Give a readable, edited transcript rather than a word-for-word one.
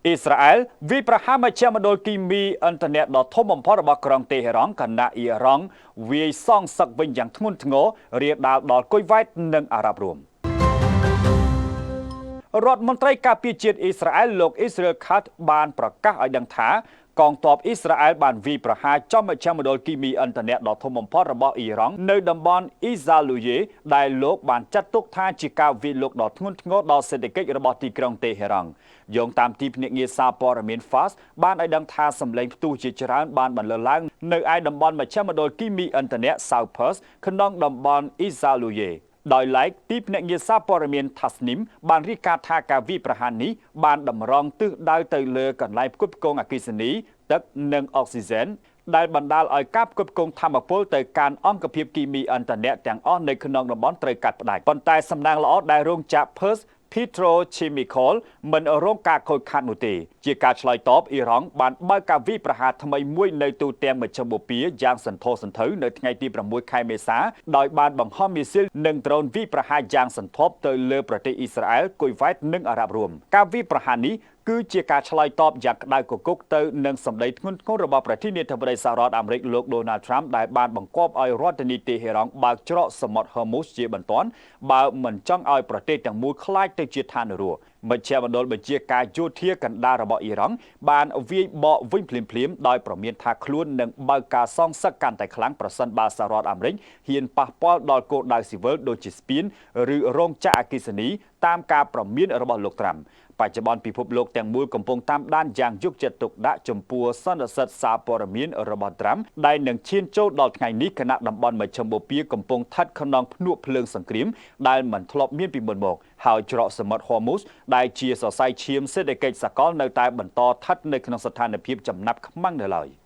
អ៊ីស្រាអែលវាយប្រហារមជ្ឈមណ្ឌលគីមីឥន្ធនៈដ៏ធំបំផុតរបស់ក្រុងតេហេរ៉ង់ខណៈអ៊ីរ៉ង់វាយសងសឹកវិញយ៉ាងធ្ងន់ធ្ងររាលដាលដល់គុយវ៉ែតនិងអារ៉ាប់រួមរដ្ឋមន្ត្រីការពារជាតិអ៊ីស្រាអែលលោកអ៊ីស្រាអែលខាត់បានប្រកាសឲ្យដឹងថាកងទ័ពអ៊ីស្រាអែលបានវាយប្រហារចំមជ្ឈមណ្ឌលគីមីឥន្ធនៈដ៏ធំបំផុតរបស់អ៊ីរ៉ង់នៅតំបន់អ៊ីហ្សាលូយេដែលលោកបានចាត់ទុកថាជាការវាយលុកដ៏ធ្ងន់ធ្ងរដល់សេដ្ឋកិច្ចរបស់ទីក្រុងតេហេរ៉ង់យោងតាមទីភ្នាក់ងារសារព័ត៌មាន Fars បានឲ្យដឹងថាសម្លេងផ្ទុះជាច្រើនបានបន្លឺឡើងនៅឯតំបន់មជ្ឈមណ្ឌលគីមីឥន្ធនៈ South Pars ក្នុងតំបន់អ៊ីហ្សាលូយេដោយឡែកទីភ្នាក់ងារសារព័ត៌មាន Tasnim បានរាយការណ៍ថាការវាយប្រហារនេះបានតម្រង់ទិសដៅទៅលើកន្លែងផ្គត់ផ្គង់អគ្គិសនីទឹកនិងអុកស៊ីហ្សែនដែលបណ្ដាលឲ្យការផ្គត់ផ្គង់ថាមពលទៅកាន់អង្គភាពគីមីឥន្ធនៈទាំងអស់នៅក្នុងតំបន់ត្រូវកាត់ផ្តាច់ប៉ុន្តែសំណាងល្អដែលរោងចក្រ Pars Petrochemical មិនរងការខូចខាតនោះទេជាការឆ្លើយតបអ៊ីរ៉ង់បានបើកការវាយប្រហារថ្មីមួយនៅទូទាំងមជ្ឈិមបូព៌ាយ៉ាងសន្ធោសន្ធៅនៅថ្ងៃទី6ខែមេសាដោយបានបង្ហោះមីស៊ីលនិងដ្រូនវាយប្រហារយ៉ាងសន្ធាប់ទៅលើប្រទេសអ៊ីស្រាអែលគុយវ៉ែតនិងអារ៉ាប់រួមការវាយប្រហារនេះគឺជាការឆ្លើយតបយ៉ាងក្តៅគគុកទៅនឹងសម្ដីធ្ងន់ធ្ងររបស់ប្រធានាធិបតីសហរដ្ឋអាមេរិកលោកដូណាល់ត្រាំដែលបានបង្គាប់ឲ្យរដ្ឋធានីតេហេរ៉ង់បើកច្រកសមុទ្រហឺមូសជាបន្ទាន់បើមិនចង់ឲ្យប្រទេសទាំងមូលក្លាយទៅជាឋាននរកមជ្ឈមណ្ឌលបញ្ជាការយោធាកណ្ដាលរបស់អ៊ីរ៉ង់បានវាយបកវិញភ្លាមៗដោយប្រមានថាខ្លួននឹងបើកការសងសឹកកាន់តែខ្លាំងប្រសិនបើសហរដ្ឋអាមេរិកហ៊ានប៉ះពាល់ដល់គោលដៅស៊ីវិលដូចជាស្ពានឬរោងចក្រអគ្គិសនីតាមការប្រមានរបស់លោកត្រាំបច្ចុប្បន្នពិភពលោកទាំងមូលកំពុងតាមដានយ៉ាងយកចិត្តទុកដាក់ចំពោះសន្និសីទសារព័ត៌មានរបស់ត្រាំដែលនឹងឈានចូលដល់ថ្ងៃនេះខណៈតំបន់មជ្ឈិមបូព៌ាកំពុងស្ថិតក្នុងភ្នក់ភ្លើងសង្គ្រាមដែលមិនធ្លាប់មានពីមុនមកហើយច្រកសមុទ្រហូមូសដែលជាសរសៃឈាមសេដ្ឋកិច្ចសកលនៅតែបន្តស្ថិតនៅក្នុងស្ថានភាពចំណាប់ខ្មាំងនៅឡើយ។